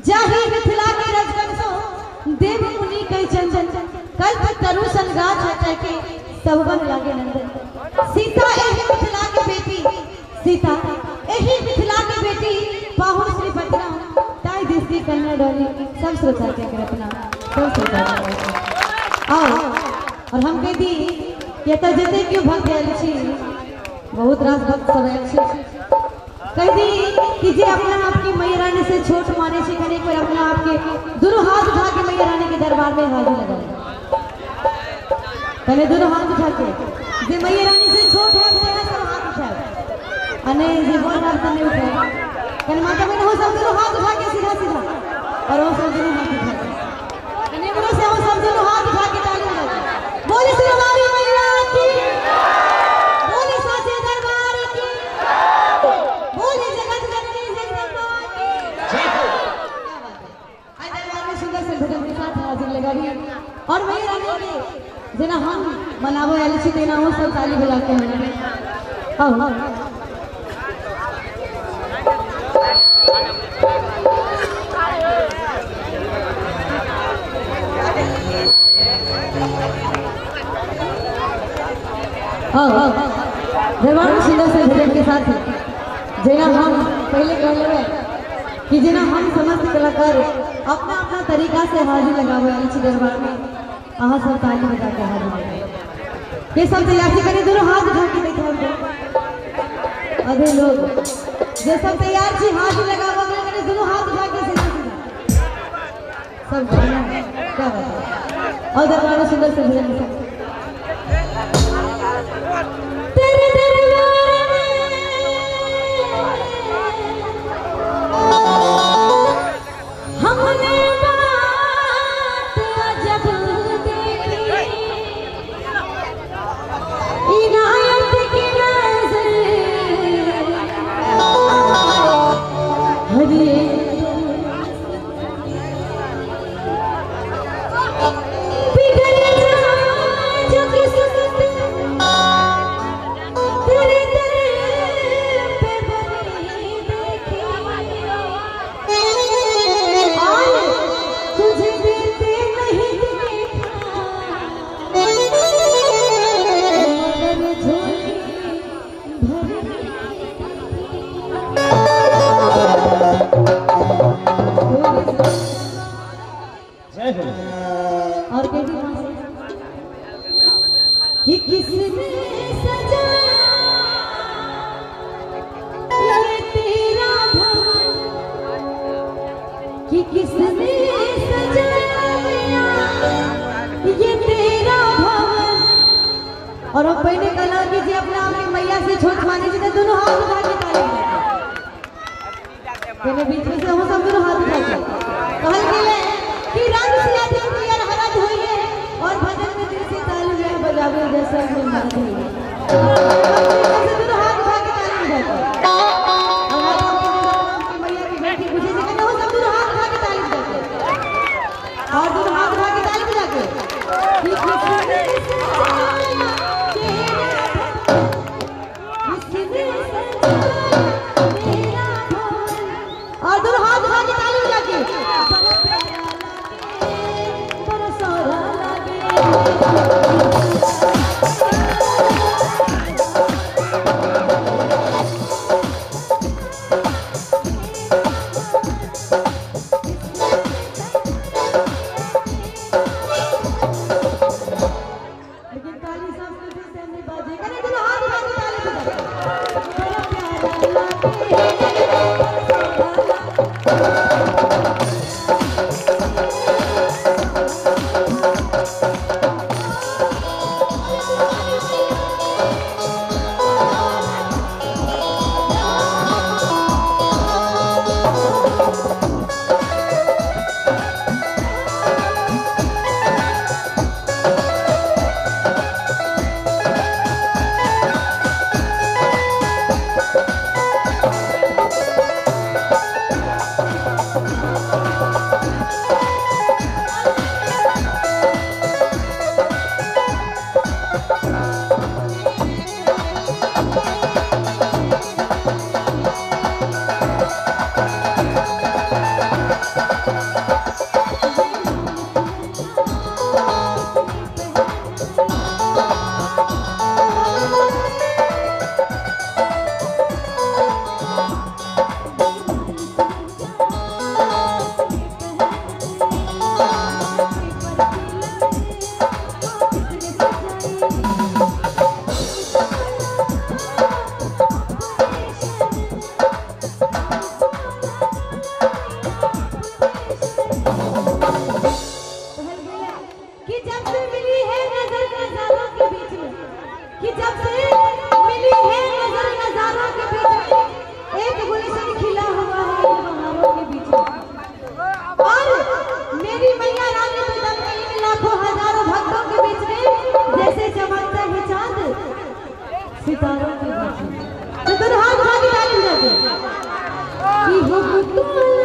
जाहि मिथिला के रजकंसो देव मुनि के चंदन कल्प तरु सन गाछ हटा के सबवन लागे नंदन। सीता एही मिथिला के बेटी, सीता एही मिथिला के बेटी पाहुन श्री पटना ताई देश की कन्या डोली। सब श्रोता के अपना सब श्रोता आओ और हम कह दी कि एतऽ जते केओ भक्त आयल छी बहुत रास भक्त सब आयल छी। कह दी कि जे अपना आप की मैया रानी से छोट माने छी कने एक बार अपना आप के दोनों हाथ उठा के मैया रानी के दरबार में हाजिर लगा। पहले दोनों हाथ उठा के जे मैया रानी से छोट है से सब हाथ उठाए अने जे बड़ हाथ नहीं उठाए कने माता बहन हो सब दोनों हाथ उठा के सीधा सीधा और वो सब दोनों हाथ उठा के कने गुरु से हो सब दोनों हाथ उठा के ताली बजा। बोले श्री हमारी मैया की, बोले साचे दरबार की, बोले जगत जननी जगदम्बा की। क्या बात है। आज दरबार में सुंदर से भजन के साथ हाजिर लगा रही और मैया रानी के जेना हम मनाबो आयल छी तेना हो सब ताली बजा के मनाबे। आओ आओ दरबार में सुंदर से भजन के साथ जेना हम पहले कहले कि जेना हम समस्त कलाकार अपना अपना तरीका से हाजिर लगाबो आयल छी दरबार में अहाँ सब ताली बजा के हाजिर लगाबो। ये सब तैयार छी कनी दोनों हाथ उठा के देखो आधे लोग जे सब तैयार छी हाजिर लगाबो कनी दोनों हाथ उठा के सीधा सीधा सब क्या बात है। और दरबार में सुंदर से भजन के साथ तेरे दरबार में हमने बात अजब देखी इनायत की नजर हरे बिगड़ जाए जो किस्मत तेरे दर पे बनी देखी और तुझे देते नहीं देखा मगर झोली भरी। जय हो। और कह दी कि किसने सजाया ये तेरा भवन, कि किसने सजाया ये तेरा भवन। और हम पहले कला कि जे अपना आप के मैया से छोट माने जी दोनों हाथ उठा के ताली बजाते पहले बीच में से हम सब दोनों हाथ उठा के कहल गेलै कि रंग से अधिक पियर हरद होइए और भजन में दिल से ताली बजावे जैसा मन मर्द होइए। दोनों हाथ उठा के ताली बजाते और माता के मैया की बेटी पूछे से कहना हो सब दोनों हाथ उठा के ताली बजाते और दोनों हाथ उठा के ताली बजा के कि किसने सजाया तेरा किसने सजाया तेरा भवन और दोनों हाथ उठा के ताली बजा के बड़ा प्यारा लागे बड़ा सोहरा लागे। हमको।